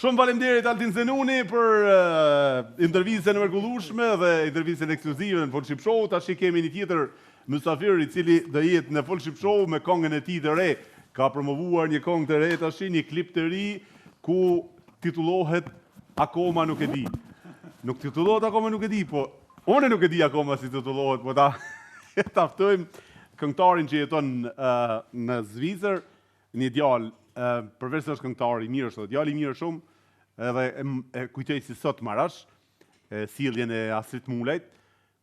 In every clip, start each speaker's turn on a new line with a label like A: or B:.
A: Shumë faleminderit Altin Zenuni për uh, intervistën e mrekullueshme dhe intervistën ekskluzive në Fol Shqip Show. Tash kemi një tjetër mysafir i cili do jetë në Fol Shqip Show me këngën e tij të re. Ka promovuar një këngë të re tash, një klip të ri ku titullohet Akoma nuk e di. Nuk titullohet akoma nuk e di, po unë nuk e di akoma si titullohet, po ta ta ftojmë këngëtarin që jeton uh, në Zvicër, Një djalë, përveç se është këngëtar i mirë është edhe djalë i mirë shumë, edhe e, e kujtoj si sot Marash, e, sjelljen e Astrit Mulajt,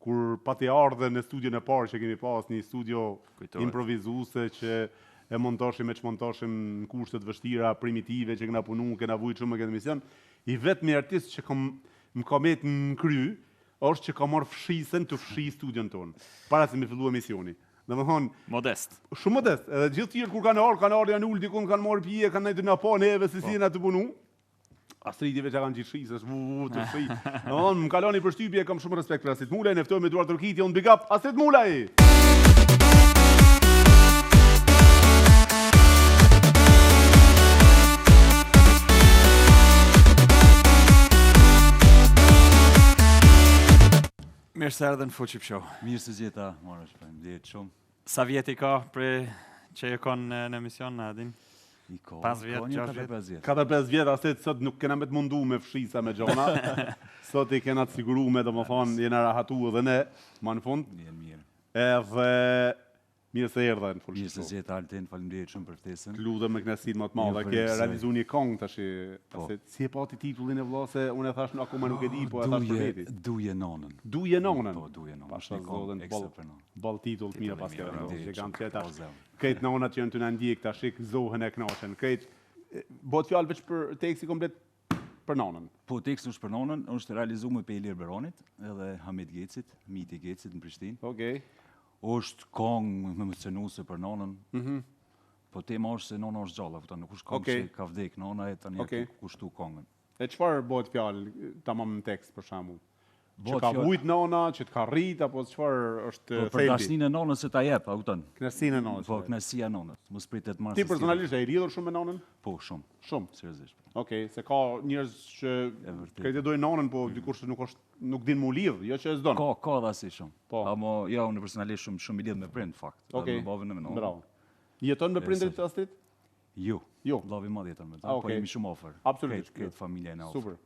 A: kur pati ardhë në studion e parë që kemi pas, një studio Kujtohet. improvizuese që e montoshim e çmontoshim në kushte të vështira, primitive që kena punu, kena vujt shumë me këtë emision, i vetmi artist që kom, më ka met në kry, është që ka marrë fshisën të fshi studion tonë, para se me fillu emisioni. Domethënë,
B: Modest.
A: Shumë modest. Edhe gjithë tjerët kur kanë ardhur, kanë ardhur janë ul dikun, kanë marrë pije, kanë nejtë na pa neve se si po. jena tu punu. Astriti veç e kanë gjithë shisës, vu, vu, të fshi. Domethënë, më ka lon një përshtypje, kam shumë respekt për Astrit Mulaj, e ftoj me duartrokitje, unë big up, Astrit Mulaj!
B: Mirë se erdhe në Fol Shqip Show.
C: Mirë se gjeta, Marash, faleminderit shumë.
B: Sa vjet i ka prej që je kon në, në emision, a din?
C: I ka,
B: 5 vjet, 6 vjet.
C: 4-5 vjet.
A: 4-5 vjet, Astrit sot nuk kena me të mundu me fshisa me gjona. sot i kena të sigurume, domethonë, jena rahatu edhe ne, ma në fund.
C: Mirë, mirë.
A: Edhe Mirë se erdhe në
C: Fol Shqip Mirë se gjeta Altin, faleminderit shumë për
A: ftesën. Të lutem me kënaqësinë më të madhe, ke realizu një këngë tash. Po. Se si e pati titullin e vëlla se unë e thash akoma nuk e di, po e thash për
C: veti. Duje nonën.
A: Duje nonën.
C: Po, duje nonën.
A: Pasha zotin, boll, boll titull të mirë paske vendosur. Që kam qejf tash. Krejt nonat që janë tu na ndjek tash gëzohen e kënaqen. Krejt bëhet fjalë veç për teksti komplet për
C: nonën. Po teksti është për nonën, është realizuar me Ilir Beronit edhe Hamit Gecit, Miti Gecit në Prishtinë.
A: Okej. Okay.
C: Është kongë emocionuese për nonën. Mm Po tema është se nona është gjallë, kupton, nuk është kongë okay. që ka vdek nona e tani okay. e kushtu kongën.
A: E çfarë bëhet fjalë tamam në tekst për shembull? Që ka vujt nona, që të ka rrit apo çfarë është
C: po, për dashninë e nonës se ta jep, a kupton?
A: Kënaqësinë e nonës.
C: Po kënaqësia e nonës, mos pritet
A: më. Ti personalisht je i lidhur shumë me nonën?
C: Po, shumë.
A: Shumë.
C: Seriozisht.
A: Po. Okej, okay, se ka njerëz që krejt e dojnë nonën, po mm. dikush nuk është nuk din mu lidh, jo që e s'don.
C: Ka, ka dhe asi shumë. Po. Amo, jo, unë personalisht shumë, shumë i lidh me prind, fakt.
A: Okej.
C: Me babën e me
A: nonën. Bravo. Jeton me prindrit Astrit?
C: Jo.
A: Jo.
C: Vllavi i madh jeton me ta, po okay. jemi shumë afër.
A: Absolutisht.
C: Krejt, krejt familja jena
A: afër. Super.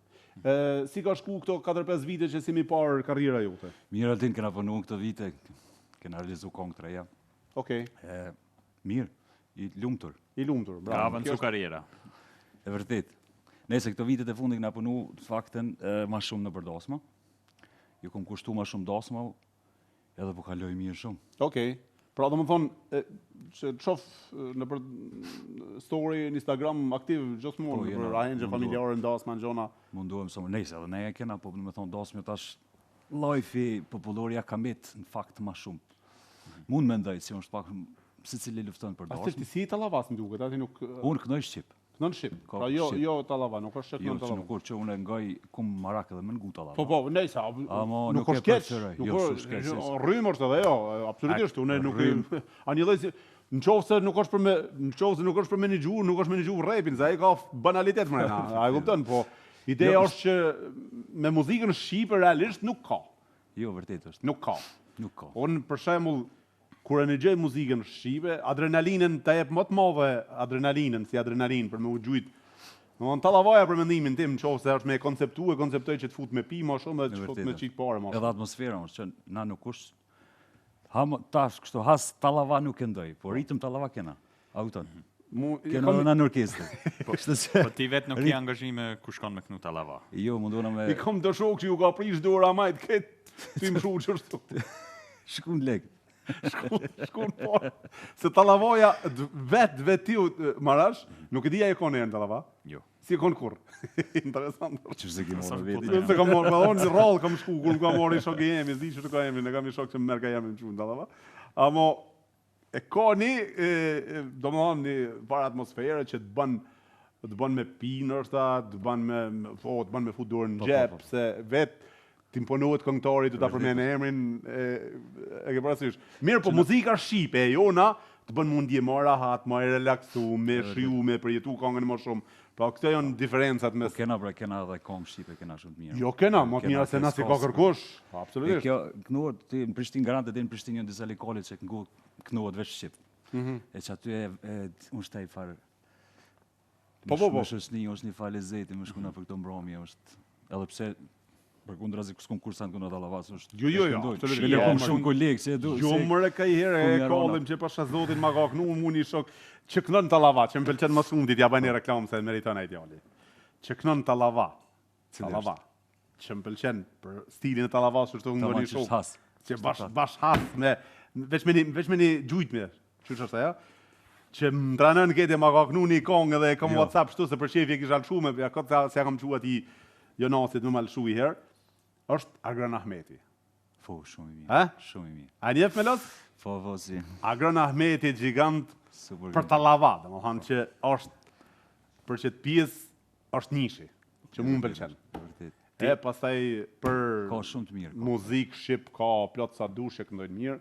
A: E, si ka shku këto 4-5 vite që s'jemi parë karriera
C: jote? Mirë, Altin, kena punu këto vite, kena realizu kongë të reja.
A: Okej.
C: E, mirë, i lumtur.
A: I lumtur, bravo.
B: Ka avancu karriera.
C: E vërtet. Nëse këto vitet e fundit kena punu, në faktin, ma shumë nëpër dasma. Ju kom kushtu ma shumë dasma, edhe po kaloj mirë
A: shumë. Okej. Pra domethonë, që të shof nëpër story në Instagram aktiv gjithmonë, po, nëpër ahengje familjare në dasma në
C: gjona. Munduhem sa më, nejse edhe ne e kena, po domethonë dasmë tash life popullorja ka met në fakt ma shumë. Mund mendoj se është pak secili lufton për
A: dasmë. A ti si tallavas më duket, aty nuk
C: Unë këndoj
A: shqip. Këndon shqip. Pra jo jo tallava, nuk është që
C: këndon jo, tallava. Jo, nuk është që unë ngoj kum marak edhe me ngu
A: tallava. Po po, nejse, nuk është keq. Nuk jo, është keq. Rrymë është edhe jo, absolutisht, unë nuk a një lloj si Në qoftë se nuk është për me, në qoftë se nuk është për me nigju, nuk është me nigju repin, se ai ka banalitet mrena, a e kupton, po ideja jo, është që me muzikën shqipe realisht nuk ka.
C: Jo, vërtet është.
A: Nuk ka.
C: Nuk ka.
A: Unë për shembull kur e ngjoj muzikën shqipe, adrenalinën ta jep më të madhe adrenalinën si adrenalinë për me u gjujt. Domthon tallavaja për mendimin tim, nëse është me konceptu, e konceptoj që të fut me pi më shumë dhe të fut me çit pare
C: më shumë. Edhe atmosfera është që na nuk është Ha tash kështu has tallava nuk e ndoj, po ritëm tallava kena. A kupton? Mu, kena edhe në orkestër.
B: Po, kështu që po ti vetë nuk ke angazhime ku shkon me knu tallava.
C: Jo, mundohna
A: me I kom do shokë që ju ka prish dora majt kët, ti më shu
C: qështu. Shkun
A: lek. Shkun, shkun po. Se tallavaja vet vetiu Marash, nuk e di a je kon në tallava.
C: Jo.
A: S'je kon kurrë. Interesant.
C: Që se ke marrë
A: vetë. Jo, se kam marrë, po unë rrallë kam shku kur më ka marrë shok i jemi, s'di ç'të ka emrin, e kam një shok që më merr ka jemi në çun tallava. Amo e ka një, e, e, domethonë, një farë atmosfere që të bën të bën me pi ndoshta, të bën me, me po, të bën me fut dorën në po, po, xhep, po. se vet të imponohet këngëtari të ta përmend emrin e e ke parasysh. Mirë, po muzika shqipe e jona të bën mu ndje më rahat, më e relaksu, me shiju, me përjetu këngën më shumë. Po këto janë diferencat
C: mes. Po kena pra kena edhe kongë shqipe, kena shumë të
A: mirë. Jo kena, më të mira se na s'i ka kërkush. Absolutisht.
C: E kjo kënohet ti në Prishtinë garant edhe në Prishtinë janë disa lokale që kënohet veç shqip. Mm -hmm. E që aty e, e unë shtaj farë
A: Po, po, po.
C: Me shoqni është një farë lezeti, me shku nëpër këto mbromje, është edhe pse përkundrazi s'kom kurrsen kundër tallavas, është
A: Jo, jo, jo,
C: absolutisht. Jo, kom shumë kolegë që e du.
A: Jo, more ka i herë e kallim që pasha zotin ma ka knu mu një shok që kënon tallava, që më pëlqen më shumë ditë ja bëj një reklamë se meriton ai djali. Që kënon tallava. Tallava. Që më pëlqen për stilin e tallavas që është unë një shok. Që bash bash has me veç me një veç me një gjujt me. Qysh është ajo? Që më tranon këtë ma ka knu një kongë edhe e kam jo. WhatsApp shtu se për qefi e kisha lëshu me, ja këtë se ja kam çu atij Jonasit me ma lëshu i herë, është Agron Ahmeti.
C: Po, shumë i mirë. Ha? Shumë i mirë.
A: A njef me los?
C: Po, po, si.
A: Agron Ahmeti, gjigant Super për tallava, domethanë që është për qëtë pjesë është njëshi, që mu më pëlqen.
C: Vërtet.
A: E pastaj për
C: ka shumë të mirë.
A: Muzikë shqip ka plot sa dush që këndojnë mirë.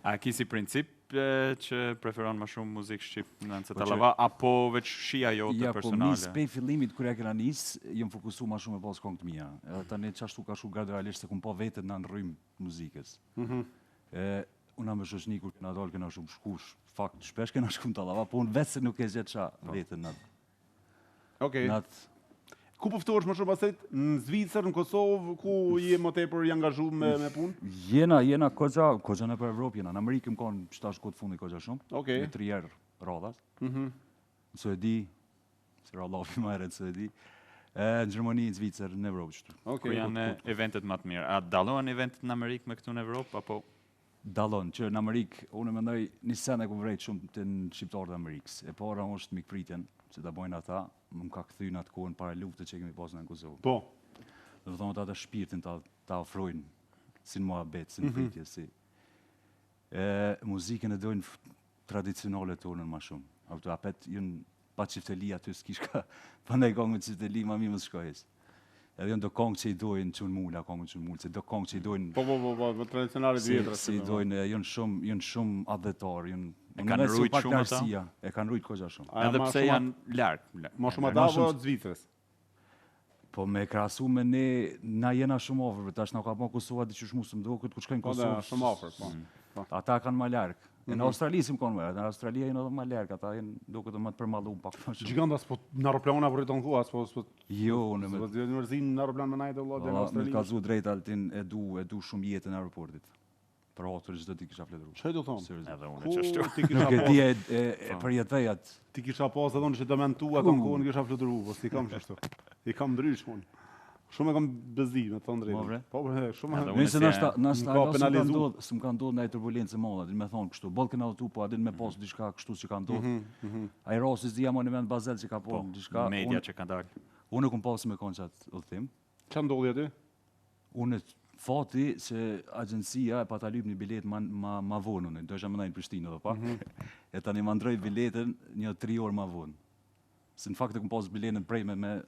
B: A ki si princip e, që preferon më shumë muzikë shqip në se po tallava apo veç shija jote
C: ja, po
B: personale?
C: Ja, po nis pej fillimit kur ja kena nis, jam fokusu ma shumë me pas kongë të mia. Edhe tani qashtu ka shku gradualisht se kum pa veten në rrymë muzikës. Mm -hmm. E una me shoqni kur kena dalë kena shumë shku, fakt shpesh kena shku në tallava, po unë vetë se nuk e gjet qa po. veten në
A: Okej. Okay. Ku po ftohesh më shumë pastaj? Në Zvicër, në Kosovë, ku je më tepër i angazhuar me me
C: punë? Jena, jena koxha, koxha nëpër Evropë jena. Në Amerikë më kanë qetash kohë të fundit koxha shumë.
A: Okej. Okay.
C: Me tri herë radhas.
A: Mhm. Mm
C: në Suedi, se ra llafi më herët në Suedi. E, në Gjermani, në Zvicër, në Evropë
B: qëtu. Okay. Ku janë eventet më të mira? A dallohen eventet në Amerikë me këtu në Evropë apo
C: Dallon, që në Amerikë, unë mendoj një sen e kum vrejt shumë te shqiptarët e Amerikës. E para është mikpritjen, që ta bojnë ata, më ka kthy në atë kohën para luftës që kemi pasur në Kosovë.
A: Po.
C: Do të thonë ata shpirtin ta ta ofrojnë si në muhabet, si në mhm. pritje, mm -hmm. si. E muzikën e dojnë tradicionale tonën ma shumë. Auto apet janë pa çifteli aty s'kish ka, pa ndaj kongë me çifteli, ma mirë mos shko hiç. Edhe janë do kongë që i dojnë Çun Mula, kongë Çun Mula, se do kongë që i dojnë
A: Po po po po, po tradicionale të
C: vjetra. Si, si i dojnë, janë shumë, janë shumë atdhetar, janë
B: E kanë rujt shumë ata?
C: E kanë rujt koxha
B: shumë. Edhe pse janë larg.
A: Ma shumë ata apo të Zvicrës?
C: Po me krahasu me ne, na jena shumë afër, tash na ka pa Kosova diqysh mu s'më duket kur shkojnë
A: po,
C: Kosovë.
A: Po, shumë afër, po. Mm.
C: po. Ata kanë ma larg. E në mhm. Australi si më kanë më, në Australi janë edhe më larg, ata janë duket më të përmallum pak
A: më shumë. Gjigant as po në aeroplan apo rriton ku as po po
C: Jo, unë
A: me. Po në mërzin në aeroplan me najtë vëlla
C: në Australi. Me kallzu drejt Altin e du, e du shumë jetën e aeroportit. Për hatër çdo ditë kisha
A: flutur. Çfarë do
B: thonë? Edhe unë qashtu.
A: Ti kisha
C: Nuk e di e e, e përjetoj atë.
A: Ti kisha pas edhe unë që të mentua atë kohën kisha fluturu, po s'i kam qashtu. I kam ndrysh unë. Shumë e kam bezdi, me të thonë drejtën. Po, po, shumë
C: e Nëse nashta nashta ka penalizu. Ndodh, s'm ka ndodh ndaj turbulencë e madhe, din me thonë kështu. Boll kena udhtu, po a din me pas diçka kështu që ka ndodh. Mm -hmm. Ai rasti s'di jam në vend Bazel që ka po, diçka.
B: Media që ka dalë.
C: Unë kam pas me kon qat udhtim.
A: Ç'a ndodhi aty?
C: Unë fati se agjencia e pata lyp një bilet ma, ma, ma vonë, unë, dojsha me nejt në Prishtinë edhe pak, mm -hmm. e tani ma ndroj biletën një tri orë ma vonë. Se në fakt e kom pas biletën prej me, me,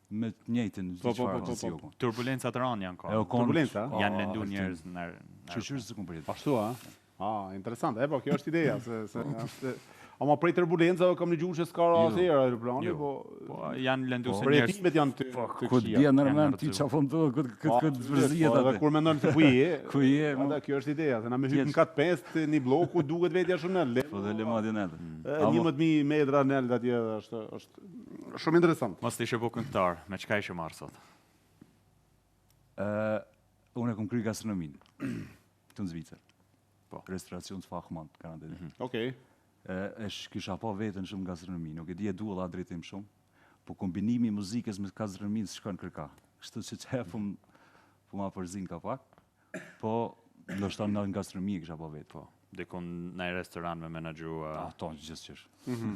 C: me të njëjtin,
B: po, po, po, po, po. Turbulencat rëndë janë
A: ka. Turbulenca?
B: Janë lëndu njerëz në...
C: Që qyrë se kom
A: përjetë. Ashtu, a? Ah, interesant. E po, kjo është ideja se se është Ama prej turbulencave kam dëgjuar që s'ka ra jo. asnjëherë aeroplani,
B: jo.
A: po
B: po janë lëndu
A: se njerëz. Përjetimet janë të
C: po, të këqija. Ku bie në mend ti çfarë po ndodh, këtë këtë këtë vërzihet
A: po, aty. Edhe kur mendon se ku je,
C: ku je,
A: ata kjo është ideja, se na me hyp në kat 5 një blloku duket vetja shumë
C: nalt. Po dhe le madje
A: nalt. 11000 metra nalt atje është është shumë interesant.
B: Mos të ishe bo këngëtar, me çka ishe marrë sot?
C: Ë, unë e kam kry gastronominë. Këtu në Zvicër. Po. Restaurationsfachmann, kanë
A: atë. Mm -hmm. Okej.
C: Okay. E kisha pa veten shumë në gastronomi, nuk e di e du edhe atë drejtim shumë, po kombinimi i muzikës me gastronominë s'shkon kërka. Kështu që që po po ma përzin ka pak. Po ndoshta në gastronomi e kisha pa veten.
B: Po. Dikun në restoran me menaxhu.
C: Uh... Ato gjithçysh.
A: Mm -hmm.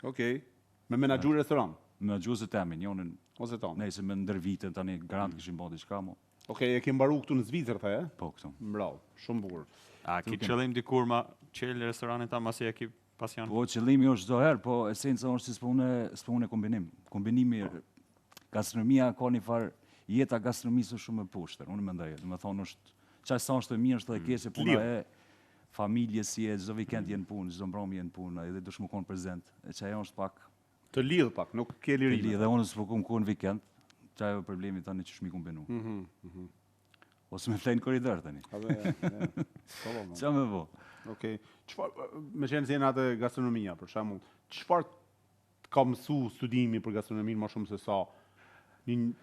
A: Okej. Okay. Me menaxhu restoran.
C: Me menaxhu ose temin, jonin.
A: Ose
C: tonë. Nëse me ndër vite tani garant mm. kishim bërë diçka mo.
A: Okej, e ke mbaru këtu në Zvicër, the, e?
C: Po, këtu.
A: Bravo, shumë bukur.
B: A ki qëllim dikur ma çel restoranin ta masi e ki pasion?
C: Po, qëllimi është çdo herë, po esenca është si s'po unë s'po unë kombinim. Kombinimi po. gastronomia ka një farë jeta gastronomisë është shumë e poshtër, unë mendoj, domethënë është qaq sa është e mirë është edhe mm. keqe puna e familjes si e çdo vikend mm. je në punë, çdo mbrëmje je në punë, edhe dush me kon prezent. E që ajo është pak.
A: Të lidh pak, nuk ke liri.
C: Të lidh, dhe unë s'po kum kohë në vikend, qajo problemi tani qysh m'i kombinu. Mm -hmm, mm -hmm. Ose me flejt në korridor tani.
A: A dhe, ja. Po, po,
C: po. Qa me bo?
A: Okej. Çfarë, me qenë se jena te gastronomia, për shembull, çfarë të ka mësu studimi për gastronominë ma shumë se sa një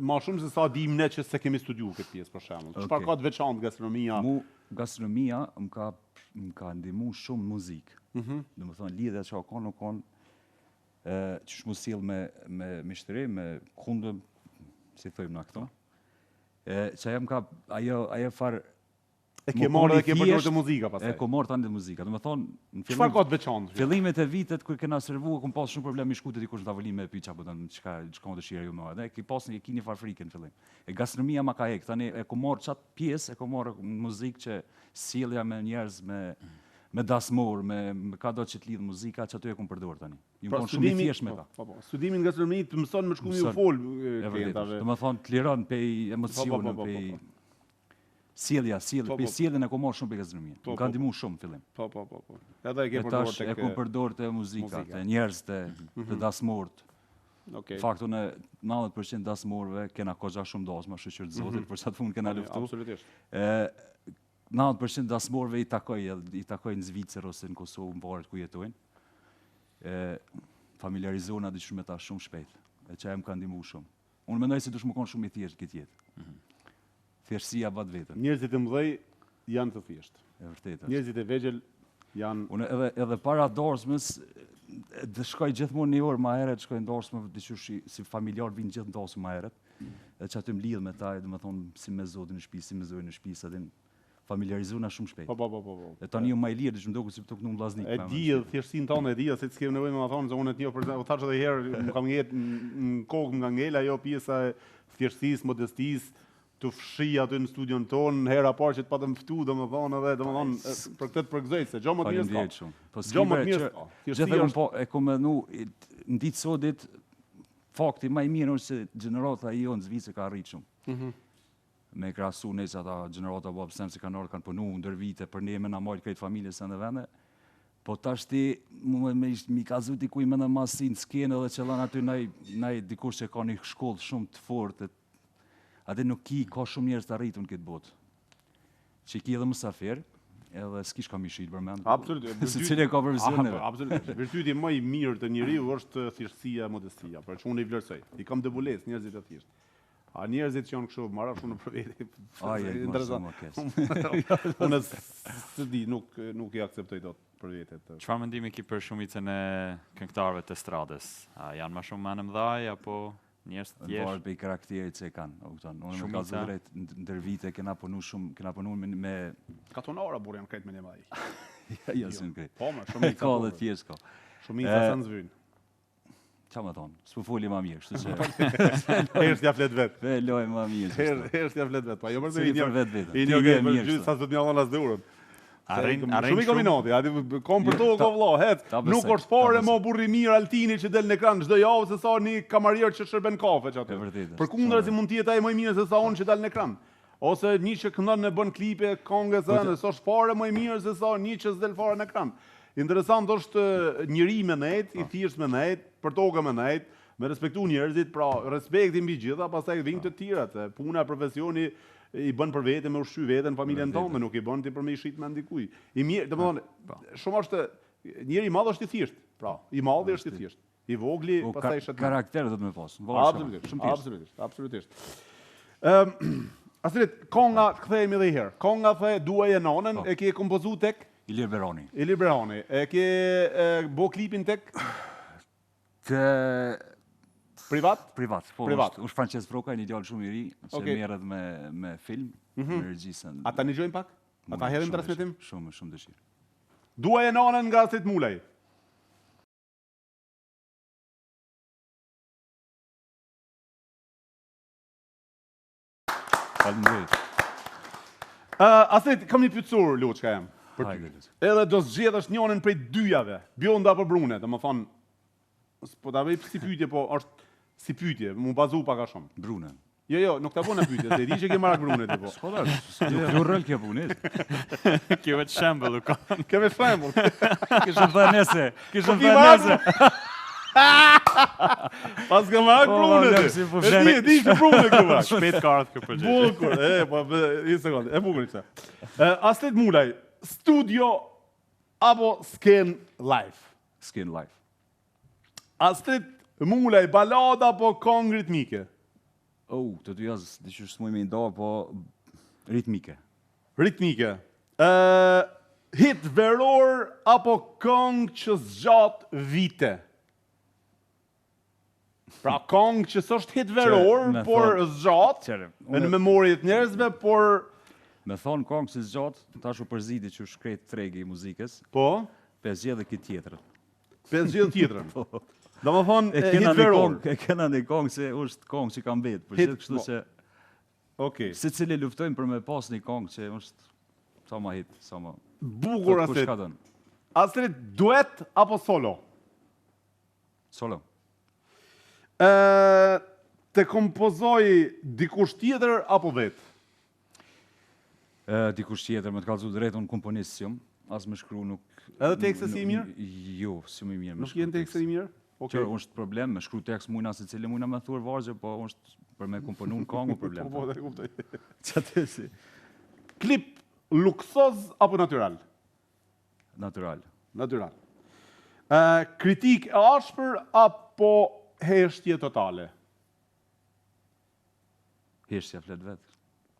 A: ma shumë se sa dim ne që s'e kemi studiu këtë pjesë për shembull. Çfarë okay. ka të veçantë gastronomia?
C: Mu gastronomia më ka më ka ndihmu shumë muzikë. Mm -hmm. Domethonë lidhja që ka nuk kanë ë qysh m'u sill me me myshteri, me kundëm, si thojmë na këto. E që ajo më ka ajo ajo far
A: E ke marrë dhe ke përdorur te muzika
C: pastaj. E kom marrë tani te muzika. Domethonë,
A: në fillim Çfarë ka të veçantë?
C: Fillimet e vitet kur kena servu, kom pas shumë problem me shku te dikush në tavolinë me pyet çfarë po don, çka çka dëshira ju më. Dhe ke pas një ki një farë frike në fillim. E gastronomia ma ka hek, tani e kom marrë qat pjesë, e kom marrë në muzikë që sjellja me njerëz me me dasmor, me, me ka do që të lidh muzika, që aty e kom përdor tani. Ju
A: pra,
C: pra, shumë i thjeshtë me
A: po, ta. Po, po. Studimi në gastronomi të mëson me shku me ju fol klientave.
C: Domethonë, të liron pej emocioneve, po, po, po, po, po, Sjellja, sjellja, po, po. sjelljen e kom marrë shumë prej gastronomie. Po, më ka po, ndihmu shumë në
A: fillim. Po, po, po, po. Edhe e ke
C: përdorur tek e kom përdorur te muzika, te njerëz, te mm -hmm. te dasmorët. Okej. Okay. Fakt unë 90% dasmorëve kena goxha shumë dasma, shyqyr të Zotit, mm -hmm. për qatë punë kena luftu.
A: Absolutisht.
C: E 90% dasmorëve i takoj, i takoj në Zvicër ose në Kosovë, në varet ku jetojnë. E familiarizohna diçka me ta shumë shpejt. E që më ka ndihmu shumë. Unë mendoj se dush me konë shumë i thjeshtë këtë jetë. Mm -hmm. Thjeshtësia bat
A: veten. Njerëzit e mëdhej janë të thjeshtë.
C: E vërtetë.
A: Njerëzit e vegjël janë
C: Unë edhe edhe para darsmës dhe shkoj gjithmonë një orë më herët, shkoj në darsmë diqysh si, si familjar vinë gjithë në darsmë më herët. Dhe që aty më lidh me ta, domethonë si me zotin në shtëpi, si me zonjën në shtëpi, sa din familiarizohna shumë
A: shpejt. Po po po po.
C: po. E tani jam më i lirë, diç më duket si të kënu vllaznik.
A: E di edhe thjeshtësinë tënde e di, se s'kem nevojë me ma thonë se unë të njoh për u thashë edhe një herë, më ka nget në kokë më ka ngel ajo pjesa e thjeshtësisë, modestisë, të fshi aty në studion tonë, hera parë që të patëm ftu, domethënë edhe, domethënë për këtë të përgëzoj se gjë më të mirë
C: s'ka. Po gjë më të mirë s'ka. Gjithë e po e kom menu në ditë sodit fakti më i mirë është se gjenerata jonë në Zvicër ka arrit shumë. Mm -hmm. Me krahasu ne që ata gjenerata babës tem që kanë ardhur kanë punu ndër vite për ne me na majt krejt familjes në vende. Po tash ti mu me me ish mi kazu dikuj me në masi në skenë edhe qëllon aty naj naj dikush që ka një shkollë shumë të fortë. Aty nuk ki ka shumë njerëz të arritur në këtë botë. Që ki edhe musafir, edhe s'ki çka mi shit përmend.
A: Absolutisht.
C: Secili e ka profesionin e
A: vet. Absolutisht. Virtyti më i mirë te njeriu është thjeshtësia e modestia, por që unë i vlerësoj. I kam debulesë njerëzit e thjeshtë. A njerëzit që janë kështu, marra shumë për veti.
C: Ai, interesant.
A: Unë s'e di, nuk nuk i akceptoj dot për vete.
B: Çfarë mendimi ki për shumicën e këngëtarëve të estradës? A janë më shumë mendjemëdhaj apo njerëz të
C: thjeshtë? Varet prej karakterit që e kanë, o kupton. Unë me kallzu drejt, ndër vite kena punu shumë, kena punu me
A: me Katunara burrë janë krejt mendjemëdhaj.
C: Jo, jo, s'janë krejt.
A: Po, më shumica.
C: Ka po, dhe thjesht ka.
A: Shumica s'e zvynë.
C: Qa me thonë? S'po foli ma mirë, kështu
A: që... Heshtja flet
C: vetë. Fe loj ma mirë.
A: Heshtja flet vetë, pa jo për të
C: i një... Për vetë
A: I një për gjysë, sa s'do të një dhënë as durën.
B: Arrin, arrin
A: shumë. Shumë i kombinati, ati kom për to ko vëlla, hec. Nuk është fare më burri i mirë Altini që del në ekran çdo javë se sa një kamarier që shërben kafe që aty. Përkundrazi mund të jetë ai më i mirë se sa unë që dal në ekran. Ose një që këndon e bën klipe, këngë se po s'është fare më i mirë se sa një që s'del fare në ekran. Interesant është njeri me nejt, i po. thjeshtë me nejt, për tokë me nejt, me respektu njerëzit, pra respekti mbi gjitha, pastaj vijnë të tjerat, se puna, profesioni i bën për vete, me ushqy veten, familjen tonë, nuk i bën ti për me i shit mend dikuj. I mirë, domethënë, po. shumë është njeri i madh është i thjeshtë, pra, i madhi është i thjeshtë. I vogli,
C: po, pastaj shet. Karakter do të me pas.
A: Absolutisht, shumë thjesht. Absolutisht, absolutisht. Ëm Astrit, konga kthehemi edhe një herë. Konga the duaje nonën, po. e ke kompozu tek
C: Ilir Berani.
A: Ilir Berani. E ke e, bo klipin tek
C: Te
A: privat?
C: Privat, po. Privat. Është, është Francesc Frokaj, një djalë shumë i ri që okay. merret me me film, mm -hmm. me
A: regjisën. A ta dëgjojmë pak? A ta hedhim transmetim?
C: Shumë, shumë dëshirë.
A: Duaje nonën nga Astrit Mulaj.
C: Faleminderit.
A: Uh, Astrit, kam një pyetësor, loçka jem. Për ty. Edhe do zgjedhësh njërin prej dyjave, bjonde apo brune, domethënë, po ta bëj si pyetje, po është si pyetje, mu bazu pak a
C: shumë. Brune.
A: Jo, jo, nuk ta bëna pyetje, se e di që ke marak brune ti
C: po. S'po da, nuk ju rël kjo punë.
B: Kjo vetë shembull u
A: kanë. Kjo vetë shembull.
C: Kishëm thënë nese, kishëm po thënë nese.
A: Paska merak
C: Po,
A: prunën
C: po,
A: ti.
C: si po
A: E di, e di që prunën këtu merak.
B: Shpejt ka ardhur kjo përgjigje.
A: Bukur, e, po, një sekondë, e bukur ishte. E, Astrit Mulaj, studio apo skenë live?
C: Skenë live.
A: Astrit Mulaj, balada apo këngë ritmike?
C: Oh, të dyja diqysh s'muj me i nda, po ritmike.
A: Ritmike. Ë hit veror apo këngë që zgjat vite? Pra këngë që s'është hit veror,
C: me
A: por
C: thonë-
A: zgjat
C: Qere,
A: në memorie të njerëzve, por
C: Me thonë këngë që zgjat, tash u përziti që është krejt tregi i muzikës,
A: po,
C: pe zgjedh këtë tjetrën.
A: pe zgjedh tjetrën. Do më thonë,
C: Po. E
A: hit
C: kena një
A: veror.
C: këngë, e kena një këngë se është këngë që ka mbet, për
A: Hit,
C: gjithë kështu
A: po.
C: se
A: Okej.
C: secili luftojmë për me pas një këngë që është sa ma hit, sa ma...
A: Bukur
C: Kush
A: Astrit.
C: ka dënë?
A: Astrit, duet apo solo?
C: Solo.
A: Ë, të kompozoj dikush tjetër apo vetë?
C: E, dikush tjetër, me të kallzu drejt, unë komponist s'jam, as me shkru nuk...
A: Edhe tekste si i mirë?
C: Jo, s'jam i mirë me
A: Nuk
C: shkru
A: je në tekste i mirë? Okej.
C: Qërë, është problem, me shkru tekst mujna se cili mujna me thurë vargje, po është për me komponu në kangë problem.
A: Po, po, e kuptoj.
C: Qatë si?
A: Klip luksoz apo natyral?
C: Natural.
A: Natyral. Ë, kritik e ashpër apo heshtje totale?
C: Heshtja flet vetë.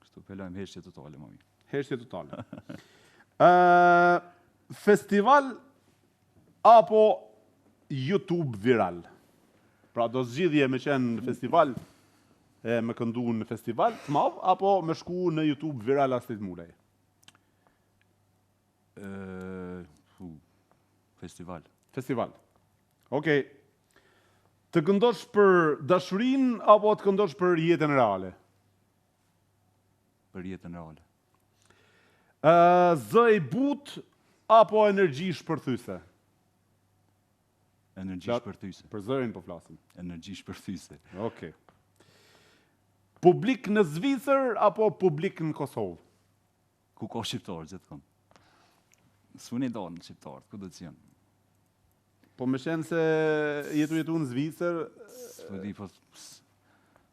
C: Kështu pelojmë heshtje totale, më mirë.
A: Heshtje totale. Ë, festival apo YouTube viral? Pra do zgjidhje me qenë në festival, e me këndu në festival të madh apo me shku në YouTube viral Astrit Mulaj?
C: Ë, fu, festival.
A: Festival. Okej. Të këndosh për dashurinë apo të këndosh për jetën reale?
C: Për jetën reale.
A: Ë, zë i butë apo energji shpërthyse?
C: Energji
A: Pla-
C: shpërthyse.
A: Për zërin po flasim.
C: Energji shpërthyse.
A: Okej. Publik në Zvicër apo publik në Kosovë?
C: Ku ka shqiptarë gjithkund. S'muni donë shqiptarët, ku do të jenë?
A: Po më qenë se jetu jetu në Zvicër,
C: S'po di, po s-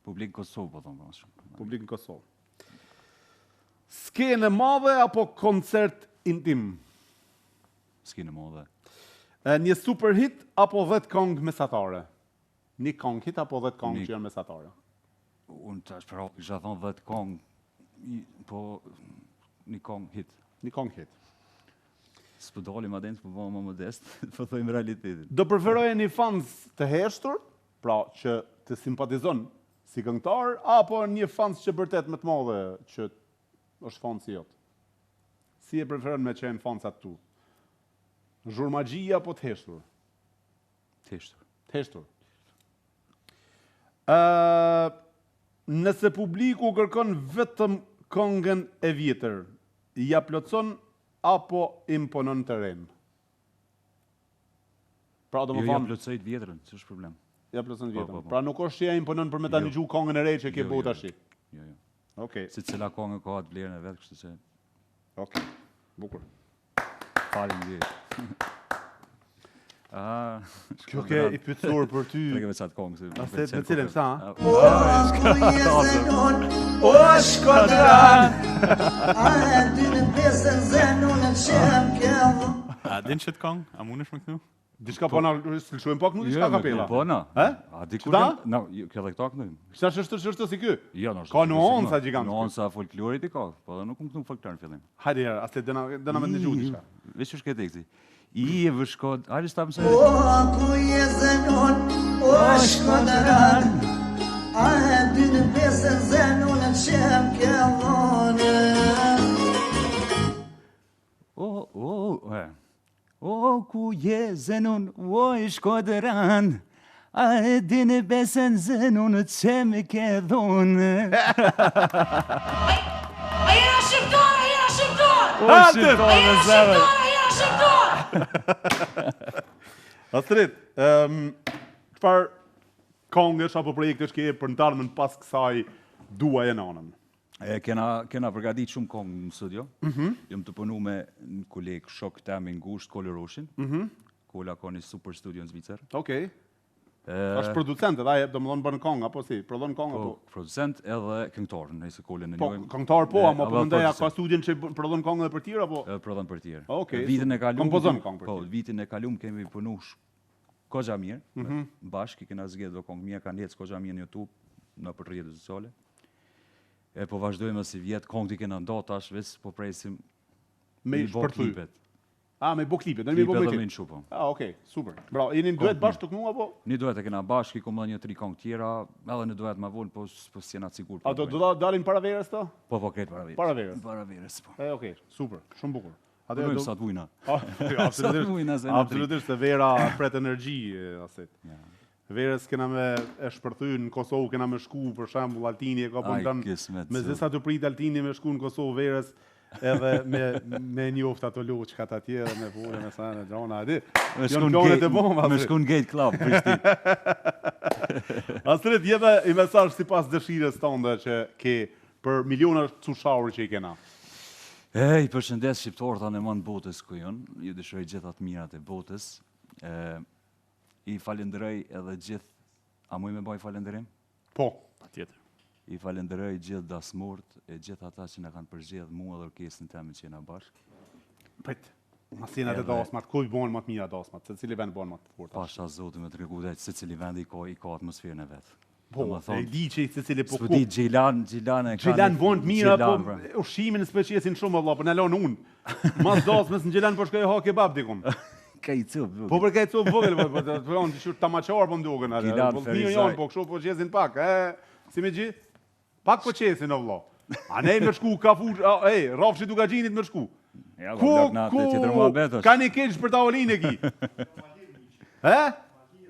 C: publik në Kosovë po thonë, po, shumë.
A: publik në Kosovë. Skenë e madhe apo koncert intim?
C: Skenë e madhe.
A: E, Një super hit apo 10 këngë mesatare? Një këngë hit apo 10 këngë
C: Një-
A: që janë mesatare?
C: Unë tash për hap kisha thonë 10 këngë, i- po një këngë hit.
A: Një këngë hit.
C: S'po dalim atë, s'po bëhem më modest, po thojmë realitetin.
A: Do preferoje një fans të heshtur, pra që të simpatizon si këngëtar, apo një fans që bërtet me të madhe që është fansi jot? Si e preferon me qenë fansat tu? Zhurmagji apo të heshtur?
C: Të heshtur.
A: Të heshtur. Ë, nëse publiku kërkon vetëm këngën e vjetër, ja plotëson apo imponon terren? Pra do
C: Jo,
A: më
C: ja
A: thonë,
C: plotësoj të vjetrën, s'është problem.
A: ja plotëson
C: Po,
A: vjetën.
C: po, po.
A: Pra nuk është që ja imponon për me ta
C: Jo.
A: dëgju këngën e re që ke
C: Jo,
A: bërë
C: jo,
A: tash.
C: Jo, jo.
A: Okej.
C: Se cila këngë ka atë vlerën e vet, kështu që
A: Okej. Bukur.
C: faleminderit. Ah,
A: Kjo ke i pyetësor për ty.
C: Trege veç atë këngë se më
A: Ase
C: pëlqen
A: me cilën,
C: kokën.
A: sa, a?
D: O shkodran
B: A din që të kong? A mundesh me kënu?
A: Diçka po na lëshojmë pak nuk
C: Jo,
A: diçka
C: me
A: kapela.
C: Po na.
A: E?
C: A di kur?
A: Qëta?
C: kem- Na, jo, kjo edhe këta këndojmë.
A: Sa është është është si ky?
C: Jo, no,
A: Ka nuanca gjigante.
C: Nuanca folklorit i ka, po edhe nuk më kënu folklor në fillim.
A: Hajde herë, asle dëna dëna me dëgju diçka.
C: Veç është këtë teksti. I e vëshkod, hajde s'ta mësoj.
D: O ku je zenun O shkodran A e dy në besën zenun E qem ke dhonë
C: O, o, e. O, ku je zenun, o i shkodran, a e din besën zenun, që më ke dhonë.
E: A jena shqiptar, a jena shqiptar!
C: O, shqiptar
E: A
C: me
E: jena
C: zemër.
E: shqiptar, a jena shqiptar!
A: Astrit, ëm çfarë këngësh apo projektesh ke për në të ardhmen pas kësaj duaje nanën?
C: E, kena, kena përgatit shumë kongë në studio. Mm
A: Mhm.
C: Jam të punu me një koleg shok tem i ngushtë, Kolë Roshin. Mm
A: Mhm.
C: Kola ka një super studio në Zvicër.
A: Okej. Është producent edhe ai, domethënë bën këngë apo si? Prodhon këngë
C: po,
A: apo?
C: Producent edhe këngëtar, nëse Kolën e
A: Po,
C: njohim.
A: këngëtar po, ama po
C: edhe
A: mendoj a ka
C: producent.
A: studion që bën- prodhon këngë edhe për tjerë apo?
C: Edhe prodhon për tjerë.
A: Okej,
C: Vitin e kalum,
A: kompozon këngë për
C: Po,
A: tjerë.
C: vitin e kalum kemi punu sh- koxha mirë,
A: Mm
C: me-
A: -hmm.
C: bashkë i kena zgjedhë do këngë mirë, kanë ecë koxha mirë në YouTube, në për rrjetet sociale. E po vazhdojmë si vjet, këngët i kena nda tash, veç po presim
A: Me
C: i bo
A: shpërthy.
C: klipet.
A: A, me bo klipet, do me bo
C: Klipet
A: me
C: dhe me
A: klip.
C: nçu, po.
A: Ah, okej, super. Bravo, jeni në duet bashkë të kënu apo?
C: Një duet e kena bashkë, i kom edhe një tri këngë tjera, edhe në duet ma vonë, po s'po s'jena të sigurt.
A: A do do ta dalin para verës to?
C: Po, po, krejt para verës.
A: Para verës.
C: Para verës, po.
A: E, okej, super, shumë bukur. Atëherë
C: Punojmë
A: do
C: sa të vujna.
A: Ah, jo, absolutisht.
C: mujna se na tri.
A: Absolutisht se vera pret energji e, asit.
C: Ja.
A: Verës kena me e shpërthy në Kosovë, kena me shku për shembull Altini e ka
C: Ai,
A: bën plan.
C: kismet,
A: Me
C: zot.
A: zesa të prit Altini me shku në Kosovë verës edhe me me njoft ato loçkat atje edhe me vore me sene gjona aty.
C: Me
A: Janë
C: shku në
A: planet e
C: Gate-
A: bomba.
C: Me
A: Astrit.
C: shku në Gate Club, Prishtinë.
A: Astrit, jepe i mesazh sipas dëshirës tënde që ke për miliona sushaur që i kena.
C: E, i përshëndes shqiptarët anë e mend botës ku janë, ju dëshiroj gjitha të mirat e botës. E, I falenderoj edhe gjithë, a muj me baj falenderim?
A: Po.
B: Patjetër.
C: I falenderoj gjithë dasmort e gjithë ata që na kanë përzgjedh mua dhe orkestrën teme që jena bashkë.
A: Prit. Masinat e
C: Edhe-
A: dasmat, ku i bën më të mira dasmat? Se cili vend bën më të forta?
C: Pasha Zotin me të tregu dhe secili vend i ka i ka atmosferën e vet.
A: Po,
C: Domethënë,
A: e di që i secili po
C: S'po
A: ku.
C: di Gjilan, Gjilan e ka.
A: Gjilan
C: një-
A: bën të mira, po
C: Gjilan, pra.
A: ushqimin s'pëlqesin shumë valla, po na lon unë. Mas dasmës në Gjilan po shkoj ha kebab dikun.
C: Ka i cop.
A: Po për këtë copë vogël, po po po po diçka tamaqar po më duken atë.
C: Gjilan,
A: Po të mirë
C: Ferizaj.
A: janë, po kështu po qesin pak, e si me gjith? Pak po qesin o vlla. A ne me shku ka fush, a, ej, rrafshi Dukagjinit me shku.
C: Ja, po,
A: Ku,
C: blok na
A: ku,
C: atë tjetër muhabet është.
A: ka një keq për tavolinë e ki. E?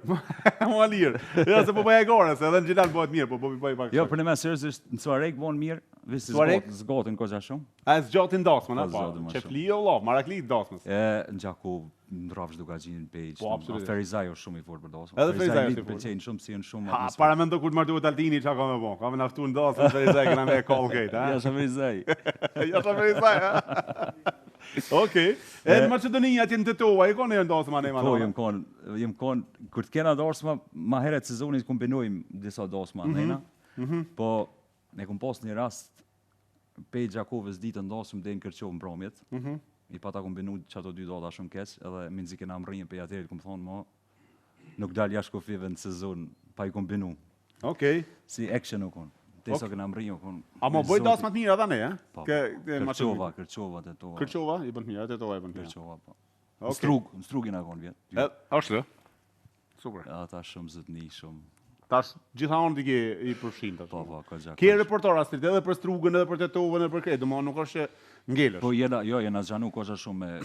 A: Mua lirë. Ja, se po bëj e gore, se edhe në Gjilan bëhet mirë, po po bëj pak.
C: Jo, për në me seriozisht, në Suarek bon mirë, visi
A: Suarek?
C: zgot, zgotin koqa shumë.
A: A e zgjatin dasmën, a
C: Po,
A: po.
C: zgjatin ma shumë.
A: Qefli o vlla, marakli dasmës.
C: E, në Gjakov, në Rrafsh Dukagjin, në Pejë,
A: Po, absolutisht.
C: Ferizaj është shumë i fortë për dasmë.
A: Edhe Ferizaj është i
C: lit
A: fortë.
C: Pëlqejnë shumë si janë shumë
A: Ha,
C: atmosferë.
A: para mendo kur të martohet Altini çka ka me bo. Ka me na ftu në dasmë Ferizaj kena me e kall krejt, ha?
C: Ja, sa Ferizaj.
A: Ja sa Ferizaj, ha? Okej. E në Maqedoni atje në Tetova, e ka në dasmë anë
C: Po, jem kon, jem kon, kur të kena dasma, ma herët sezonit kombinojmë disa dasma mm -hmm. Po, ne kom pas një rast pej Gjakovës ditën dasëm deri në Kërçovë mbrëmjet. Mm -hmm. I pata kombinu që ato dy data shumë keq, edhe mi nxi kena mrrinje pej atëherë kom thonë mo, nuk dal jashtë kufijve në sezon pa i kombinu.
A: Okej.
C: Si action u kon. Desa okay. kena mrrinje u kon.
A: A mo
C: me
A: bëj
C: zoti.
A: dasma të mira edhe ne, ha?
C: Po,
A: Ke ke Maqedoni.
C: Kërçova, Kërçova, Tetova.
A: Kërçova i bën të mira, Tetova i bën të mira.
C: Kërçova, po.
A: Okej.
C: Në Strug, në Strug jena kon vjet.
A: E, është. Super.
C: Ata shumë zotni, shumë.
A: Tash gjitha anët i ke i përfshin tash.
C: Po, po, ka gjak.
A: Ke reporter Astrit edhe për Strugën, edhe për Tetovën, edhe për krejt, domethënë nuk është që ngelesh.
C: Po jena, jo, jena zgjanu koqa shumë me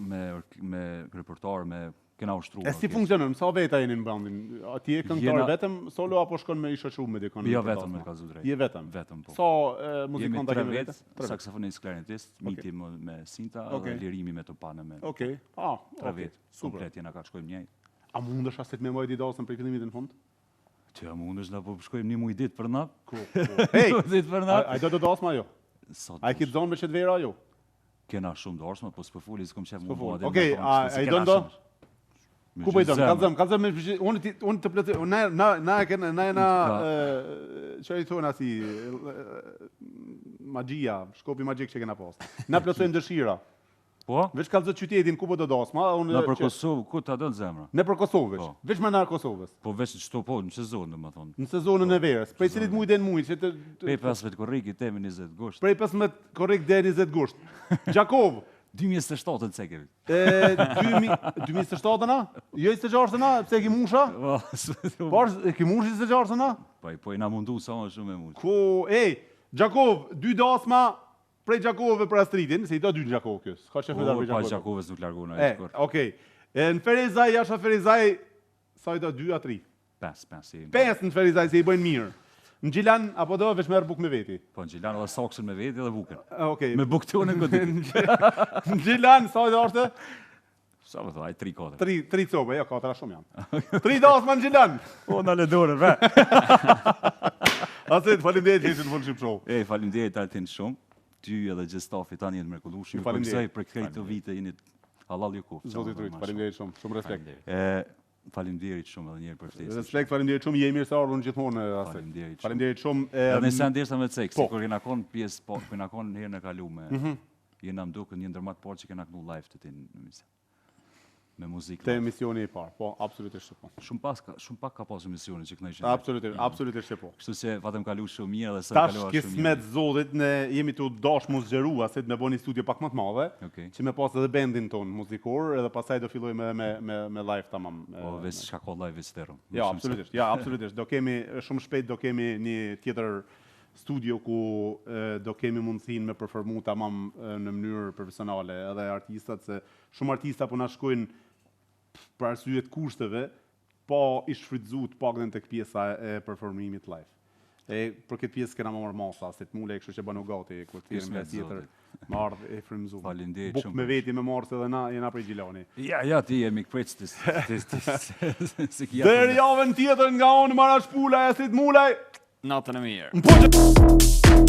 C: me me reportar, me kena ushtru.
A: E si funksionon? Sa veta jeni në bandin? A ti je këngëtar
C: Jena-
A: vetëm solo apo shkon me i shoqëru me dikon?
C: Jo
A: për
C: vetëm
A: dasma?
C: me kallzu drejt.
A: Je vetëm.
C: Vetëm, po.
A: Sa e,
C: Jemi
A: muzikanta
C: tre
A: kemi
C: vetë,
A: vetë? Tre vetë.
C: saksofonist, klarinetist, Miti më me sinta
A: Okej.
C: dhe Lirimi me topane me
A: Okej. Ah,
C: tre
A: okej.
C: vetë.
A: Super.
C: Komplet jena ka të shkojmë njëjtë.
A: A mundesh Astrit me mbajt i dasmën prej fillimit deri në fund?
C: Që ja mundesh na po shkojmë një muj ditë për natë.
A: Ku? ku? Hey!
C: Muj ditë për
A: A,
C: natë.
A: a i do të dasma jo?
C: Sa
A: A i
C: dush.
A: ke zonë me qëtë vera jo?
C: Kena shumë dasma, po s'po foli, s'kom qef
A: S'po
C: mu
A: foli.
C: bo,
A: Okej,
C: me thonë,
A: a-
C: se
A: a i
C: kena
A: don do?
C: shumë. Me
A: Ku po i don?
C: gjithë zemër.
A: Kallzëm, kallzëm me unë ti unë të plotësoj, unë na na na e kena na jena
C: Ka-
A: ë, çfarë i thonë asi ë, magjia, shkopi magjik që kena pas. Na plotësojmë dëshira.
C: Po?
A: Veç kallzoj qytetin ku po do dasma, unë
C: Na për
A: që-
C: Kosovë, ku ta don zemra?
A: Në për Kosovë veç.
C: Po.
A: Veç më na Kosovës.
C: Po veç në çto po, në sezon domethënë.
A: Në sezonën e verës, prej cilit muaj deri në muaj që të, të
C: Prej 15 korrikit deri në 20 gusht.
A: prej 15 korrik deri në 20 gusht. Gjakov,
C: 2027 në cekemi.
A: e 2000 2027 na? Jo 26 na, pse e ki musha?
C: Po, s'po-
A: Po e ki mush 26 na?
C: Po, po i na mundu sa më shumë me mund.
A: Ku, ej, Gjakov, dy dasma prej Gjakovëve për Astritin, se i do dy në Gjakov kjo. S'ka qef me
C: Po,
A: dalë prej
C: pa
A: Gjakovës.
C: Gjakovës nuk largon
A: E,
C: ai shkor.
A: okej. E, në Ferizaj, jasha Ferizaj, sa i do dy a tri?
C: 5, 5 si.
A: Pesë në Ferizaj se i bëjnë mirë. Në Gjilan, apo do veç merr bukë me veti.
C: Po në Gjilan edhe saksën me veti edhe bukën.
A: E, Okej.
C: Me bukë tonë godit.
A: Në Gjilan, sa i do është?
C: Sa më thua, ai 3 4.
A: Tri, tri cope, jo, katra shumë janë. Tri dasma në Gjilan.
C: Po na le dorën, ve.
A: Astrit, faleminderit që ishe në Fol Shqip Show.
C: Ej, faleminderit Altin shumë. Ty edhe gjithë stafit tani jenë mrekullueshëm. Ju
A: Faleminderit.
C: përgëzoj për krejt këto vite jeni halal ju kuftë.
A: Zoti trujt, faleminderit shumë, shumë respekt.
C: E. Faleminderit shumë edhe një herë për ftesën.
A: Respekt, faleminderit shumë, je i mirë se ardhur gjithmonë
C: Astrit. Faleminderit shumë.
A: Faleminderit shumë.
C: Edhe një sen derisa me cek, po. sikur kena kon pjesë, po kena kon herën e kalume. Mm -hmm. Jena më duket një ndër më të parë që kena knu live të tin në emision. Me muzikë.
A: Te emisioni i parë, po, absolutisht
C: po. Shumë pas shumë pak ka pasur emisione që
A: këndojshin. Absolutisht, mm. absolutisht po.
C: Kështu që patëm kalu shumë mirë dhe sot
A: kaluar shumë mirë. Tash kismet zotit ne jemi tu dash mu zgjeru asit me bo një studio pak më të madhe, okay. që me pas edhe bendin ton muzikor, edhe pastaj do fillojmë edhe me me me live tamam.
C: Po veç çka ka live veç terro.
A: Ja, absolutisht. Ja, absolutisht. Do kemi shumë shpejt do kemi një tjetër studio ku do kemi mundësinë me performu tamam në mënyrë profesionale edhe artistat se Shumë artista po na shkojnë për arsye të kushteve, pa i shfrytëzu të paktën tek pjesa e performimit live. E për këtë pjesë kena marrë masa, Astrit Mulaj, kështu që bënu gati kur të thirrim herë tjetër, me ardh e frymëzuar.
C: Faleminderit
A: shumë. Bukë me veti me marrë se edhe na jena prej
C: Gjilani. Ja, ja, ti je mikpritës ti ti
A: ti si ki Deri javën tjetër nga unë Marash Pulaj, Astrit Mulaj.
B: Natën e mirë.
A: Në po.